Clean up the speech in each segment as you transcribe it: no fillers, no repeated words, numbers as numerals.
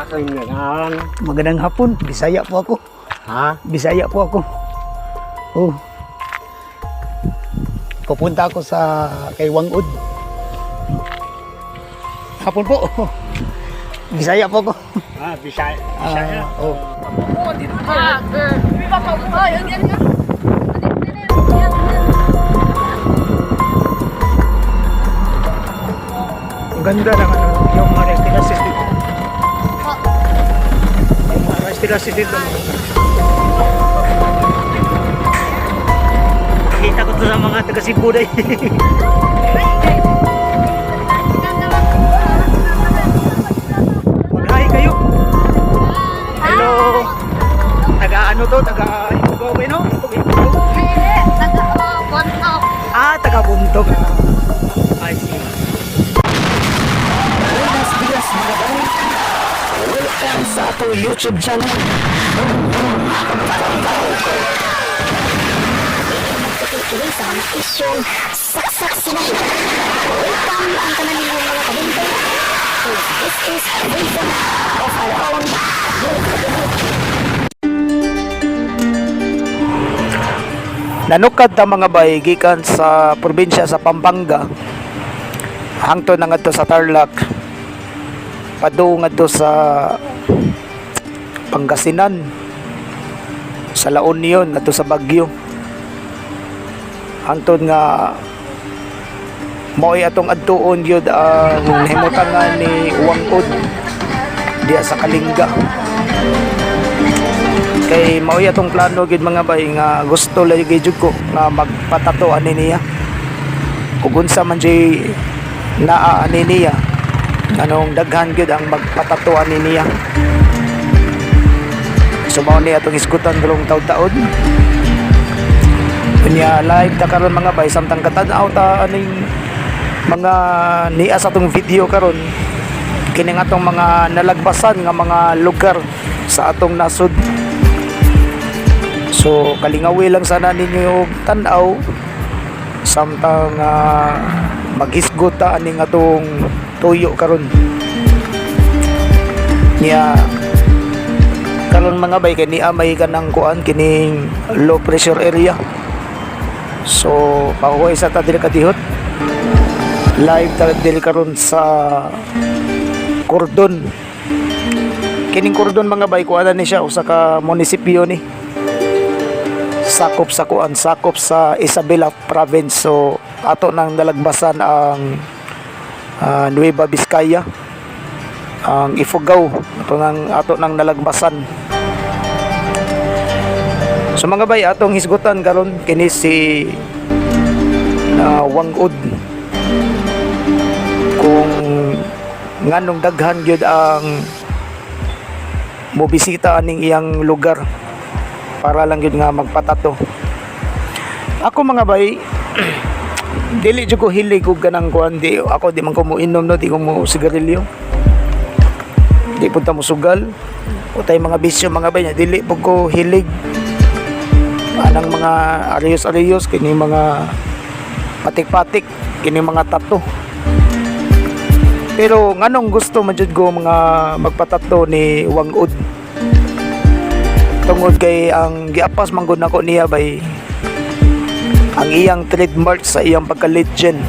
Ngaran. Magandang hapon. Bisaya po ako. Ha? Bisaya po ako. Oh. Pupunta ako sa kay Wangud. Hapon po. Bisaya po ako. Ah, Bisaya. Bisaya. Ah, oh. Ang ganda ng ano, yung mga rice terraces dito. Yung mga rice terraces dito. Kita ko to sa mga taga Cebu day. Mag-hi kayo. Hello. Taga ano to? Taga Ifugao ba no? Ifugao. Ah, taga Buntog. Ah, I see. Buenos dias, mga bay. Welcome sa atong YouTube channel. Kini sa mga isyong saksak sinabi. Welcome ang tanan ninyong mga kabinte. This is a rhythm of our own. Nanukad ta, mga bay, gikan sa probinsya sa Pampanga hangtod na ngadto sa Tarlac, padung ngadto sa Pangasinan, sa La Union, ngadto sa Baguio, hangtod nga mao'y atong adtuon gyud ang nahimutangan ni Wangod diya sa Kalinga, kay mao'y atong plano gyud, mga bay, nga gusto lagi jud ko nga magpatato ani niya ug unsa man jay naa ani niya, anong daghan gyud ang magpatato ani niya. So mao ni atong iskutan karong taud-taod. Unya live ta karon, mga bay, samtang katan-aw ta aning mga niya sa atong video karon, kini nga atong mga nalagbasan nga mga lugar sa atong nasod. So kalingawi lang sana ninyo og tan-aw samtang maghisgot ta aning atong tuyo karon. Niya karon, mga bay, kay niya may kanang kuan kining low pressure area. So pahuway sa ta diri kadihot. Live ta diri karon sa Cordon. Kining Cordon, mga bay, kuan ni siya, usa ka munisipyo ni, sakop sa kuan, sakop sa Isabela province. So ato nang nalagbasan ang Nueva Vizcaya, ang Ifugao, ato nang nalagbasan. So mga bay, atong hisgutan karon kini si Wangud kung nganong daghan gyud ang mobisita aning iyang lugar para lang gyud nga magpatato. Ako, mga bay, dili jud ko hilig og ganang kuan, di ako, di man ko mo inom, no, di ko mo sigarilyo. Di pud ta mo sugal. Utay mga bisyo, mga bay, nya dili pud ko hilig anang mga ariyos-ariyos, kini mga patik-patik, kini mga tato. Pero nganong gusto man jud ko mga magpatato ni Wangud? Tungod kay ang giapas man gud nako niya bay ang iyang trademark sa iyang pagka-legend,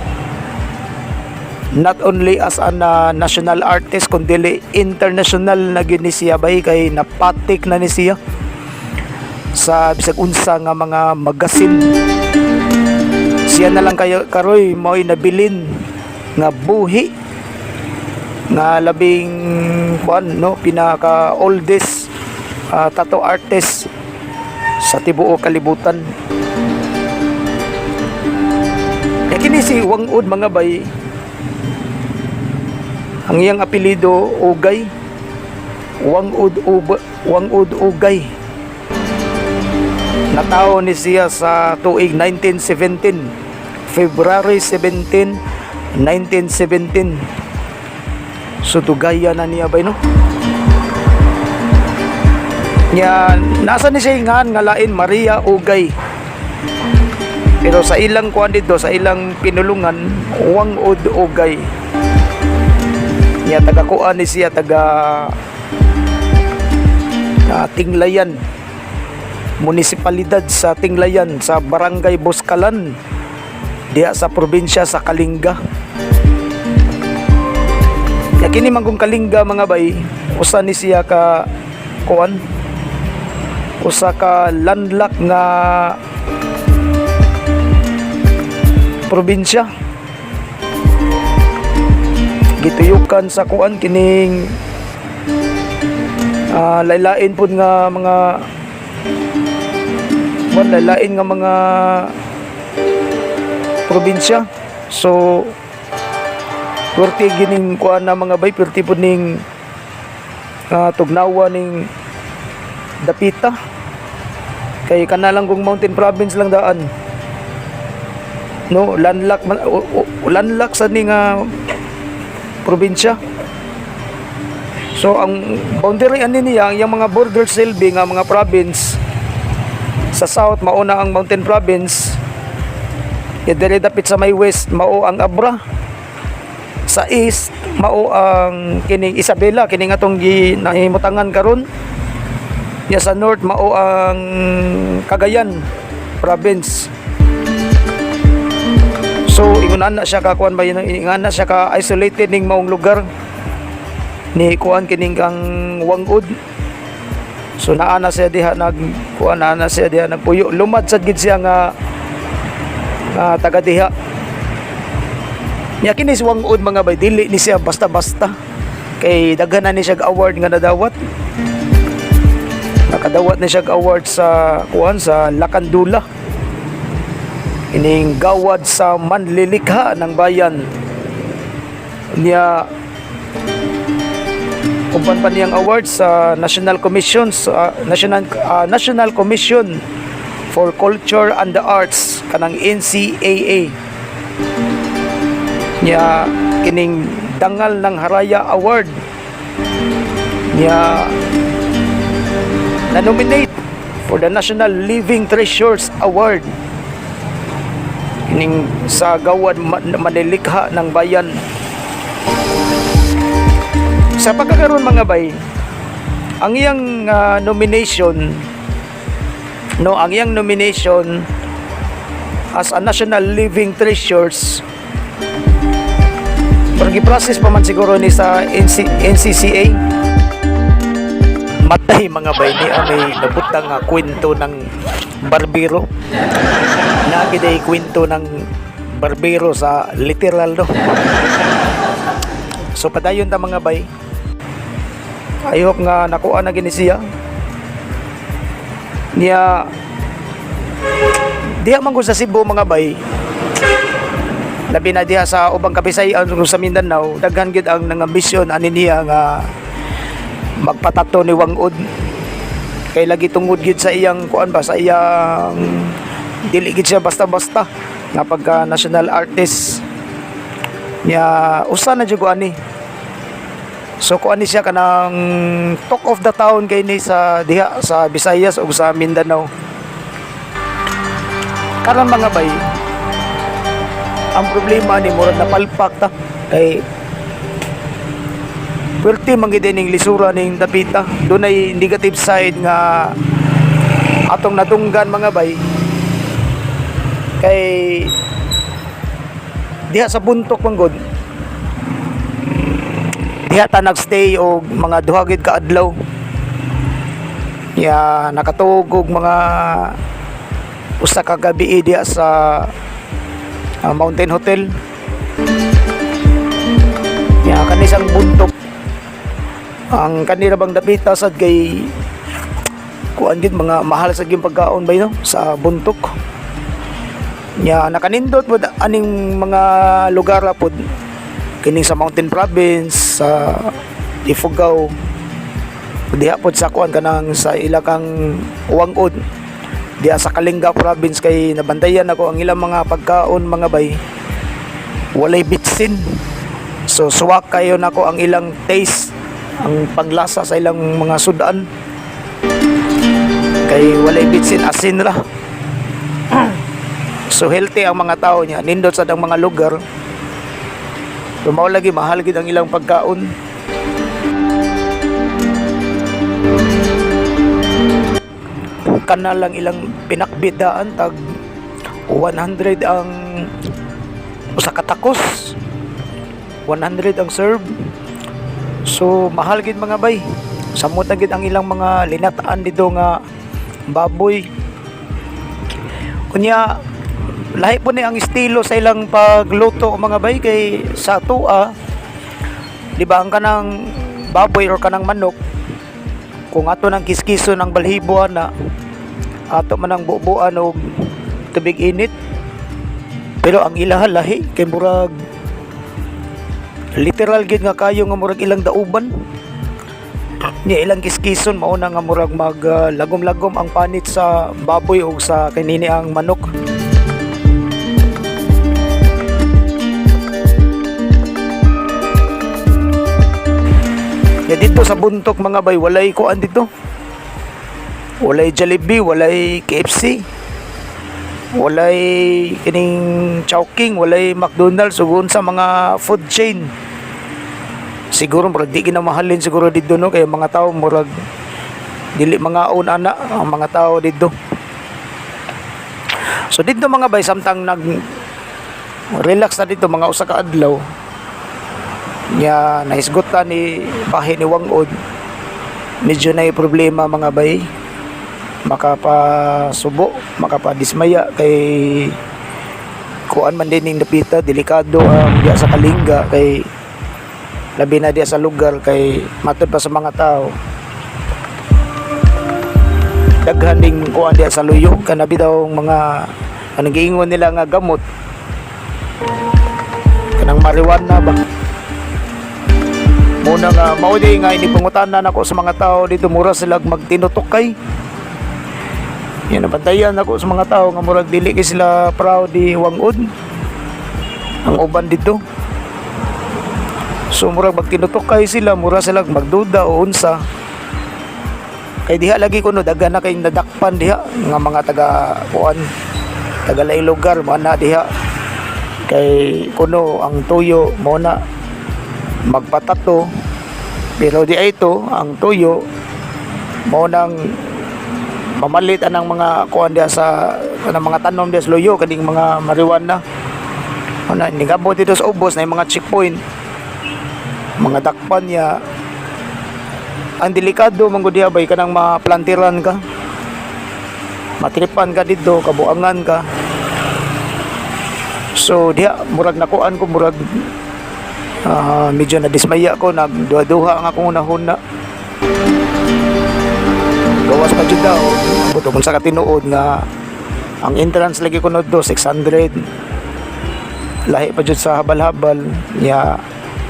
not only as an national artist kundi international na gyud ni siya bay, kay napatik na ni siya sa bisag unsa nga mga magasin. Siya na lang kayo karoy mao'y nabilin nga buhi nga labing kuan, no, pinaka oldest tattoo artist sa tibuok kalibutan. Kaya kini si Wangud, mga bay, ang iyang apelyido Ugay. Wangud Ub Wangud Ugay. Natawo ni siya sa tuig 1917, February 17, 1917. So tugaya na niya bay, no? Nya nasa ni siya ngan nga lain, Maria Ugay. Pero sa ilang kuan dito, sa ilang pinulungan, Wangud Ugay. Nya taga kuan ni siya, taga Tinglayan, munisipalidad sa Tinglayan, sa Barangay Buscalan, diha sa probinsya sa Kalinga. Ya, kini man kung Kalinga, mga bay, usa ni siya ka kuan, usa ka landlock nga probinsya, gituyukan sa kuan, kining laylain pud nga mga kuan, laylain nga mga probinsya. So perti gining kuan na, mga bay, perti pud ning tugnawa ning dapita kay kana lang kung Mountain Province lang daan, no? Landlock landlock sa ni nga probinsya. So ang boundary ani niya, ang iyang mga border silbi nga mga province, sa south mao na ang Mountain Province ya, diri dapit sa may west mao ang Abra, sa east mao ang kining Isabela, kining atong gi nahimutangan karon ya, sa north mao ang Cagayan Province. So ingon na siya ka kuan ba yun, ingon na siya ka isolated ning maong lugar ni kuan, kining kang Wang-od. So naa na siya diha nag kuan, naa na siya diha nagpuyo. Lumad sad gid siya nga taga diha. Nya kini si Wang-od, mga bay, dili ni siya basta-basta kay daghan na ni siya award nga nadawat. Nakadawat ni siya award sa kuan, sa Lakandula, ining gawad sa manlilikha ng bayan niya. Uban pa niyang award sa National Commission sa National Commission for Culture and the Arts, kanang NCAA niya, kining Dangal ng Haraya Award niya, na-nominate for the National Living Treasures Award, kining sa gawad manlilikha ng bayan. Sa pagkakaroon, mga bay, ang iyang nomination, no, ang iyang nomination as a National Living Treasures, pero gi-process pa man siguro ni sa NCCA. Matay, mga bay, ni may nabutang nga kwento ng barbero. Nagiday kwento ng barbero sa literal, no? So padayon ta, mga bay. I hope nga nakuha na gini siya niya. Diha man ko sa Cebu, mga bay, labi na diha sa ubang Kabisayan ug sa Mindanao, daghan gid ang nangambisyon ani niya nga magpatato ni Wang-od kay lagi tungod gid sa iyang kuan ba, sa iyang dili gid siya basta-basta nga pagka national artist niya. Usa na jud ko ani. So kuan ni siya kanang talk of the town kay ni sa diha sa Visayas ug sa Mindanao. Karon, mga bay, ang problema ni murag napalpak ta kay puwerte man gid ning lisura ning dapita. Dunay negative side nga atong natunggan, mga bay, kay diha sa Buntok man gud, diha ta nagstay og mga 2 gid ka adlaw ya, nakatuog og mga 1 ka gabi diha sa Mountain Hotel ya. Kanisang Buntok, ang kanila bang dapita sad kay kuan gid, mga mahal sa gyud pagkaon bay, no, sa Buntok nya. Nakanindot pod aning mga lugar pod, kining sa Mountain Province, sa Ifugao, diha pod sa kuan, kanang sa ilakang Wang-od diha sa Kalinga Province, kay nabantayan ako ang ilang mga pagkaon, mga bay, walay bitsin. So suwak kayo nako ang ilang taste, ang panglasa sa ilang mga sudan kay walay bitsin, asin ra. So healthy ang mga tao niya, nindot sa ang mga lugar. Pero mao lagi mahal gid ang ilang pagkaon. Kanal lang ilang pinakbit daan, tag 100 ang usa ka tacos, 100 ang serve. So mahal gid, mga bay. Samot na gid ang ilang mga linataan dito nga baboy. Kunya lahi po ni ang estilo sa ilang pagluto, mga bay, kay sa atoa, di ba, ang kanang baboy or kanang manok, kung ato nang kiskison ang balhibo ana, ato man ang bubuan og tubig init. Pero ang ilaha lahi kay murag literal gid nga kayo nga murag ilang dauban niya, ilang kiskison, mao na nga murag mag lagom-lagom ang panit sa baboy o sa kanini ang manok. Ya, dito sa Buntok, mga bay, walay kuan dito. Walay Jollibee, walay KFC. Walay kining Chowking, walay McDonald's ug sa mga food chain. Siguro murag di ginamahalin siguro dito, no, kay mga tao murag dili mangaon ana ang mga tao dito. So dito, mga bay, samtang nag relax na dito mga usa ka adlaw niya, nahisgutan ni bahin ni Wangod, medyo na problema, mga bay, makapasubo, makapadismaya kay kuan man din ning dapita, delikado ang diya sa Kalinga, kay labi na diya sa lugar, kay matud pa sa mga tao, daghan ding kuan diya sa luyo, kana bitaw mga anong giingon nila nga gamot, kanang marijuana ba. Muna nga mao di nga ini pangutana nako sa mga tao dito, mura sila magtinutukay. Yan, nabantayan ako sa mga tao nga murag dili kay sila proud di Wangod ang uban dito. So murag magtinutukay sila, mura sila magduda o unsa. Kay diha lagi kuno daghan na kay nadakpan diha nga mga taga kuan, taga laing lugar mo na diha. Kay kuno ang tuyo mo na magpatato, pero di ay ito ang tuyo mo nang mamalit anang mga kuan diha sa kanang mga tanom diha sa luyo, kaning mga marijuana. Ana hindi kabot dito sa ubos na yung mga checkpoint, mga dakpan niya. Ang delikado man gud diha, bay, kanang maplantiran ka, matripan ka dito, kabuangan ka. So diha murag nakuan ko, murag medyo nadismaya ko, nagduha-duha ang akong unahuna. Gawas pa jud daw buto kung sa katinuod nga ang entrance lagi kuno do 600, lahi pa jud sa habal-habal ya,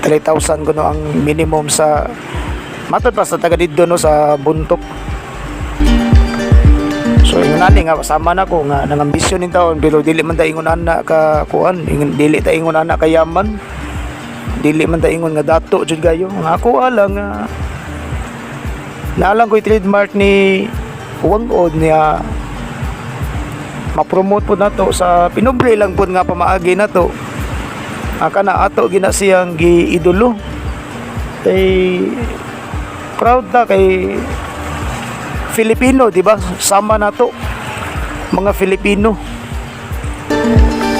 3,000 kuno ang minimum sa matod pa sa taga didto, no, sa Buntok. So ingon ani nga sama na ko nga nangambisyon nin taon, pero dili man ta ingon ana ka kuan, ingon dili ta ingon ana kayaman, dili man ta ingon nga dato jud gayo. Nga ako lang nga naalang ko'y trademark ni Wangod niya, ma-promote po nato sa pinubre lang po nga pamaagi nato. Kana ato gina siyang giidolo kay proud ta kay Filipino, di ba? Sama nato mga Filipino.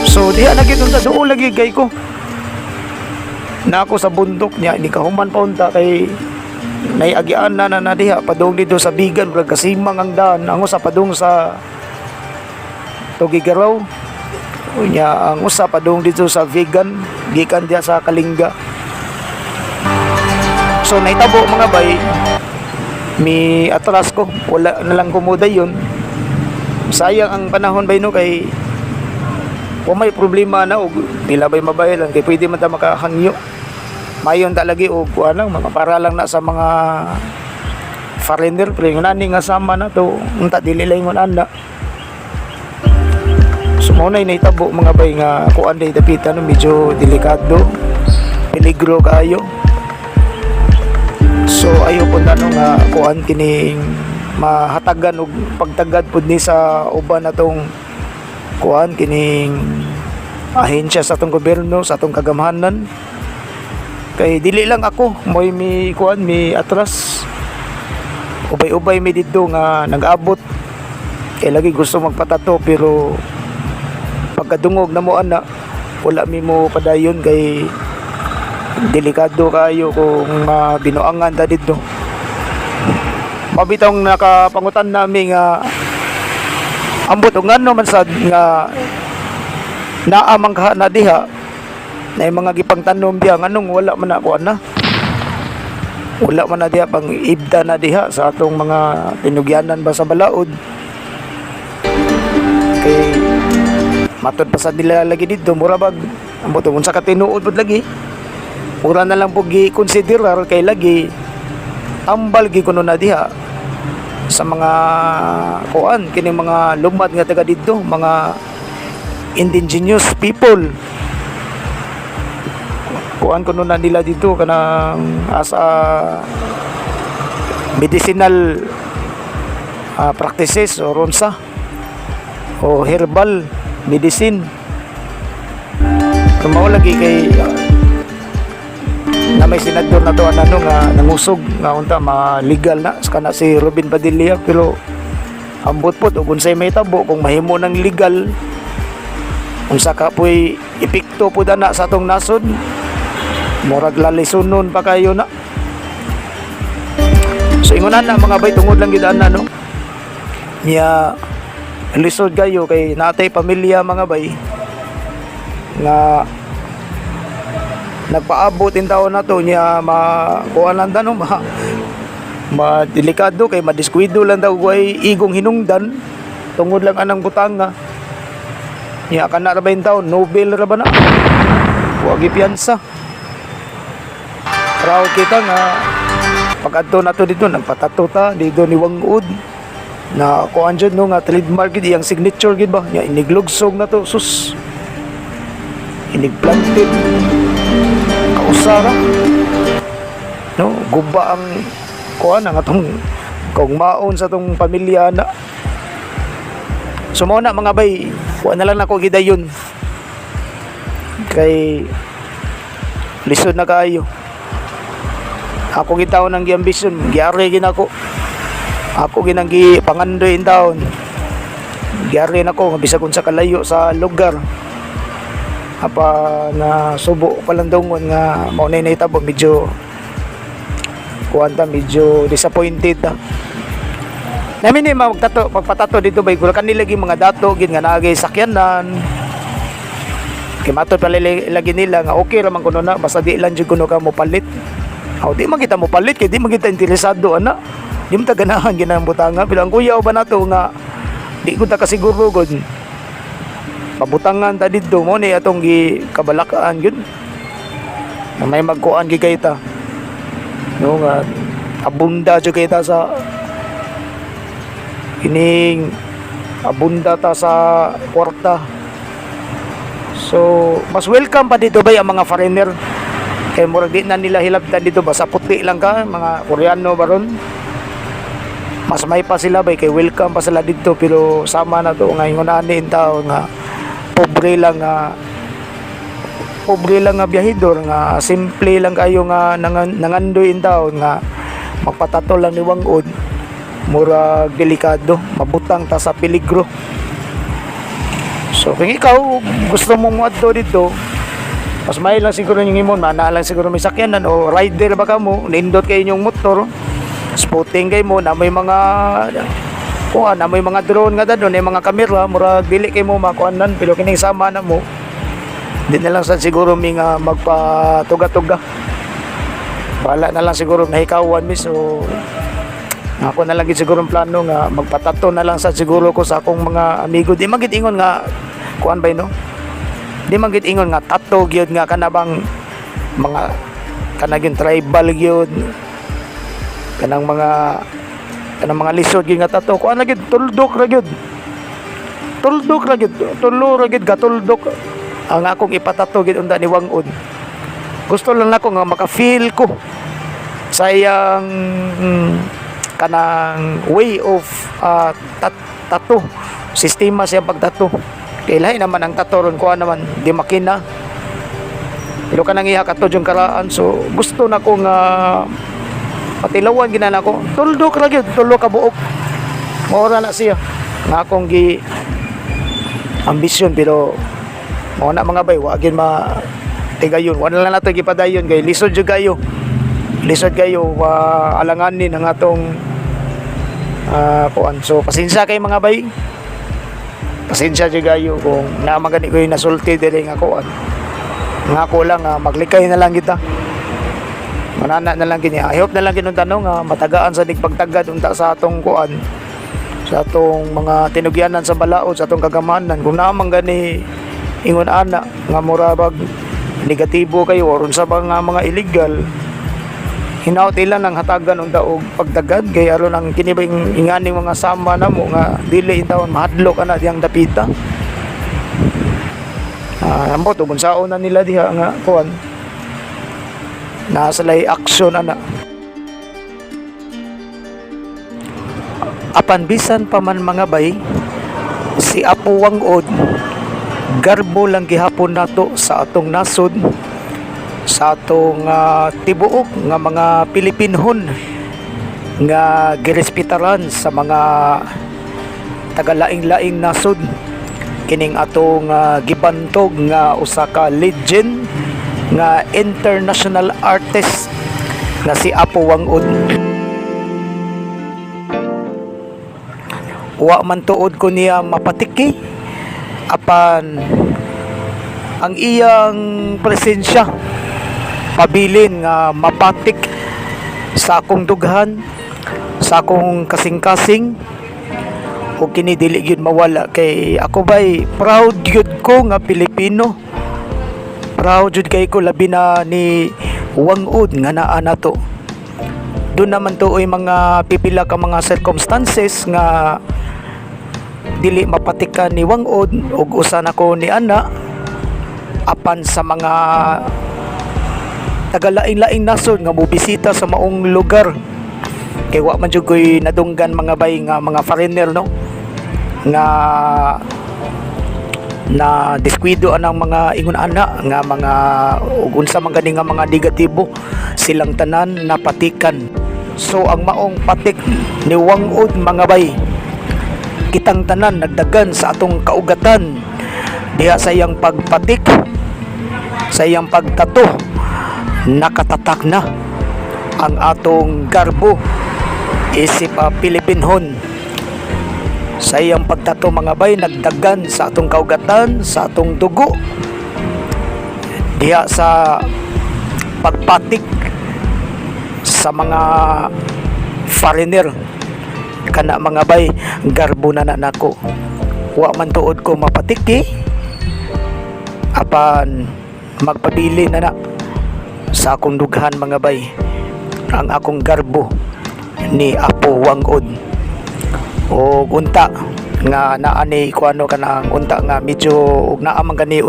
So diha na gid unta, duol lagi kay ko na ako sa bundok niya, hindi ka human pa unta kay naiagian na na, na diha padung dito sa Bigan, murag kasimang ang daan. Ang usa padung sa Tugigaraw unya, ang usa padung dito sa Vigan gikan diha sa Kalinga. So nahitabo, mga bay, mi atras ko, wala na lang kumuday yun. Sayang ang panahon, bay, no, kay kung may problema na og pila bay mabayaran, kay pwede man ta makahangyo. Mayon ta lagi og kuan lang, mga para lang na sa mga foreigner, pero yung nani nga sama na to unta dili lang ingon ana. So mao na nahitabo, mga bay, nga kuan day dapita, no, medyo delikado, peligro kaayo. So ayo po na, no, nga kuan kining mahatagan og pagtagad pud ni sa uban natong kuan kining ahensya sa atong gobyerno, sa atong kagamhanan, kay dili lang ako mo'y mi kuan, mi atras. Ubay-ubay mi didto nga nag-abot. Kay lagi gusto magpatato, pero pagkadungog na mo ana, wala mi mo padayon kay delikado kayo kung binuangan ta didto. Mabitong nakapangutan nami nga ambot og ngano man sad nga naa man ka na diha na yung mga gipangtanom diha, nganong wala man na kuan na, wala man na diha pang ibda na diha sa atong mga tinugyanan ba sa balaod, kay matod pa sa nila lagi dito, mura bag ambot unsa ka tinuod pud, lagi mura na lang pud gi-considerar kay lagi tambal gi kuno na diha sa mga kuan, kini mga lumad nga taga didto, mga indigenous people. Kuan kuno na nila dito kanang as a medicinal practices or unsa o herbal medicine. Kung mao lagi kay na may senador na to ano nga nangusog nga unta ma-legal na kana si Robin Padilla, pero ambot pod og unsay mahitabo kung mahimo ng legal, unsa ka po'y epekto pod ana sa atong nasod. Murag lalisunon pa kayo na. So ingon na, mga bay, tungod lang gid ana, no, niya lisod kayo kay natay pamilya, mga bay, nga nagpaabot in taon na to niya, makuha lang ta, no, ma madelikado kay madiskuido lang daw way igong hinungdan tungod lang anang butanga niya. Kana ra ba yung taon, Nobel ra ba na wa gipiyansa. Proud kita nga pag-adto nato dito, nagpatato ta dito ni Wangud na kuan jud, no, nga trademark gid iyang signature gid ba nya. Iniglugsog na to, sus, inigplanted, kausara, no, guba ang kuan ang atong kaugmaon sa atong pamilya na. So mao na, mga bay, kuan na lang nako gidayon kay lisod na kaayo. Ako gitaw ng giambisyon, giari gin ako, ako ginang gipangandoy in taon, giari nako nga bisag unsa kalayo sa lugar apa na subo palandongon nga mao na nahitabo, medyo kuan ta, medyo disappointed ta. Namin ni magtato, magpatato dito bay kung kanila lagi mga dato gid nga naagay sakyanan, kay matod pa lagi nila nga okay ra man kuno na basta di lang jud kuno ka mo palit. Aw, di man kita mo palit kay di man kita interesado ana, di man ta ganahan ginang butanga. Pero ang kuyaw ba nato nga di ko ta kasiguro gud pabutangan ta didto, mo ni atong gi kabalakaan gyud na may magkuan gi kay ta, no, nga abunda jud kay ta sa kining abunda ta sa kwarta. So mas welcome pa dito ba ang mga foreigner kay murag di na nila hilabtan dito, basta puti lang ka, mga Koreano baron, mas may pa sila bay kay welcome pa sila dito. Pero sama na to nga ingon ani in tao nga pobre lang nga biyahidor, nga simple lang kayo nga nangandoy in taon nga magpatato lang ni Wangod, murag delikado, mabutang ta sa peligro. So kung ikaw gusto mong moadto dito, mas may lang siguro yung imon mana lang siguro may sakyanan o rider ba ka mo, nindot kayo inyong motor, spotting kay mo na may mga kuan na may mga drone nga dadon, may mga kamera, murag dili kay mo makuanan. Pero kining sama na mo, di na lang sad siguro mi nga magpatuga-tuga. Bahala na lang siguro nahikawan mi. So ako na lang gid siguro ang plano nga magpatato na lang sa siguro ko sa akong mga amigo. Di man gid ingon nga kuan bay, no, di man gid ingon nga tato gyud nga kanabang mga kanagin tribal gyud, kanang mga lisod gyud nga tato. Kuan na gyud, tuldok ra gyud, tuldok ra gyud, tulo ra gyud gatuldok ang akong ipatato gyud unta ni Wangod. Gusto lang nako nga maka-feel ko sa iyang kanang way of tattoo, sistema siya pagtato, kay lahi naman ang tattoo ron, kuha naman di makina, pero kanang iha kato yung karaan. So gusto na ko nga patilawan gina nako, tuldok ra gyud, tulo ka buok, maura na siya. Nga akong gi ambisyon, pero mao na, mga bay, wa gyud ma tigayon. Wala lang nato gipadayon kay lisod jud kayo, lisod kayo alanganin ang atong kuan. So pasensya kay, mga bay, pasensya jud kayo kung naa man gani ko yung nasulti diri nga kuan, nga ako lang maglikay na lang kita, manana na lang kini. I hope na lang kinong tanong nga matagaan sa pagtagad unta sa atong kuan, sa atong mga tinugyanan sa balaod, sa atong kagamanan. Kung naa man gani ingon ana nga mura bag negatibo kayo or unsa ba nga mga illegal, hinaut ila nang hatagan unta og pagtagad kay aron ang kini ba yung inganing mga sama namo nga dili intawon mahadlok ana diyang dapita. Ambot ug unsaon na nila diha nga kuan, naa sila'y action ana. Apan bisan pa man, mga bay, si Apo Whang-Od garbo lang gihapon nato sa atong nasod, sa atong tibuok nga mga Pilipinhon nga girespetaran sa mga tagalaing-laing nasod, kining atong gibantog nga usa ka legend nga international artist nga si Apo Whang-Od. Wa man tuod ko niya mapatiki, apan ang iyang presensya pabilin nga mapatik sa akong dughan, sa akong kasing-kasing, ug kini dili gyud mawala kay ako bay proud gyud ko nga Pilipino. Proud jud kay ko, labi na ni Whang-Od nga naa nato. Doon naman tuoy mga pipila ka mga circumstances nga dili mapatikan ni Whang-Od ug usa nako ni ana, apan sa mga tagalaing-laing nasod nga mobisita sa maong lugar, kay wa man jud ko'y nadunggan, mga bay, nga mga foreigner, no, nga na diskuido anang mga ingon ana nga mga ug unsa man gani nga mga negatibo, silang tanan napatikan. So ang maong patik ni Whang-Od, mga bay, kitang tanan nagdagan sa atong kaugatan diha sa iyang pagpatik, sa iyang pagtato, nakatatak na ang atong garbo isip Pilipinhon. Sa iyang pagtato, mga bay, nagdagan sa atong kaugatan, sa atong dugo diha sa pagpatik sa mga foreigner. Kana, mga bay, garbo na na nako. Wa man tuod ko mapatiki, apan magpabili na na sa akong dughan, mga bay, ang akong garbo ni Apo Whang-Od. O unta nga naa ni kuano kanang unta nga medyo ug naa man gani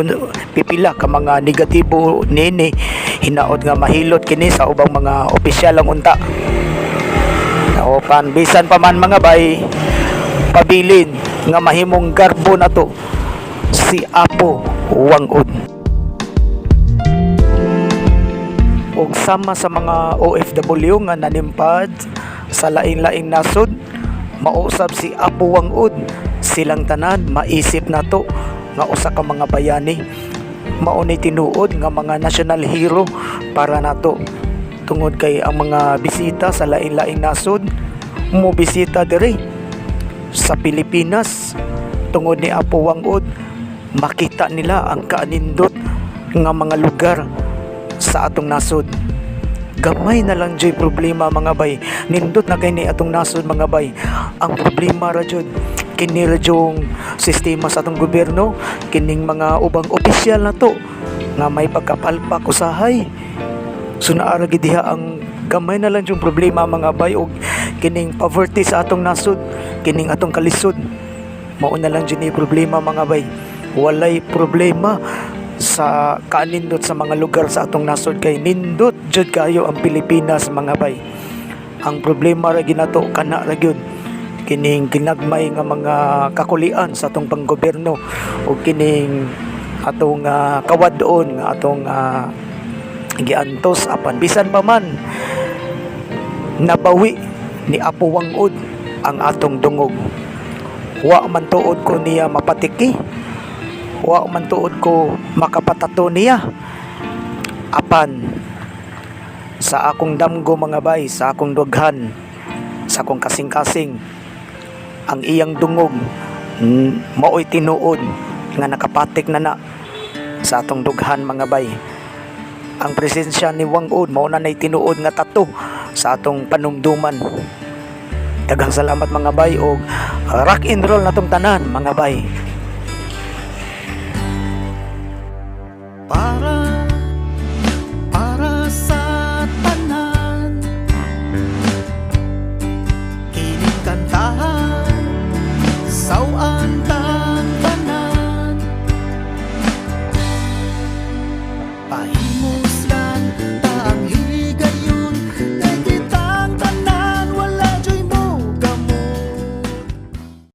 pipila ka mga negatibo nini, hinaot nga mahilot kini sa ubang mga opisyal ang unta. O pan bisan pa man, mga bay, pabilin nga mahimong garbo nato si Apo Whang-Od. Ug sama sa mga OFW nga nanimpad sa laing-laing nasod, mausab si Apo Whang-Od, silang tanan maisip nato nga usa ka mga bayani. Mao ni tinuod nga mga national hero para nato tungod kay ang mga bisita sa laing-laing nasod mo bisita diri sa Pilipinas, tungod ni Apo Whang-Od makita nila ang kaanindot nga mga lugar sa atong nasod. Gamay na lang joy problema, mga bay. Nindot na kay ni atong nasod, mga bay. Ang problema ra jud kini ra jung sistema sa atong gobyerno, kining mga ubang opisyal na to nga may pagkapalpak usahay. So naa ra gid diha ang gamay na lang yung problema, mga bay, og kining poverty sa atong nasod, kining atong kalisod. Mao na lang jud ni problema, mga bay. Walay problema sa kaanindot sa mga lugar sa atong nasod kay nindot jud kayo ang Pilipinas, mga bay. Ang problema ra ginato kana ra gyud kining ginagmay nga mga kakulian sa atong panggobyerno o kining atong kawad-on nga atong giantos. Apan bisan pa man, nabawi ni Apo Whang-Od ang atong dungog. Wa man tuod ko niya mapatiki, wa man tuod ko makapatato niya, apan sa akong damgo, mga bay, sa akong dughan, sa akong kasing-kasing, ang iyang dungog maoy tinuod nga nakapatik na na sa atong dughan, mga bay. Ang presensya ni Whang-Od mao na nay tinuod nga tattoo sa atong panumduman. Daghang salamat, mga bay, og rock and roll na tong tanan, mga bay. Para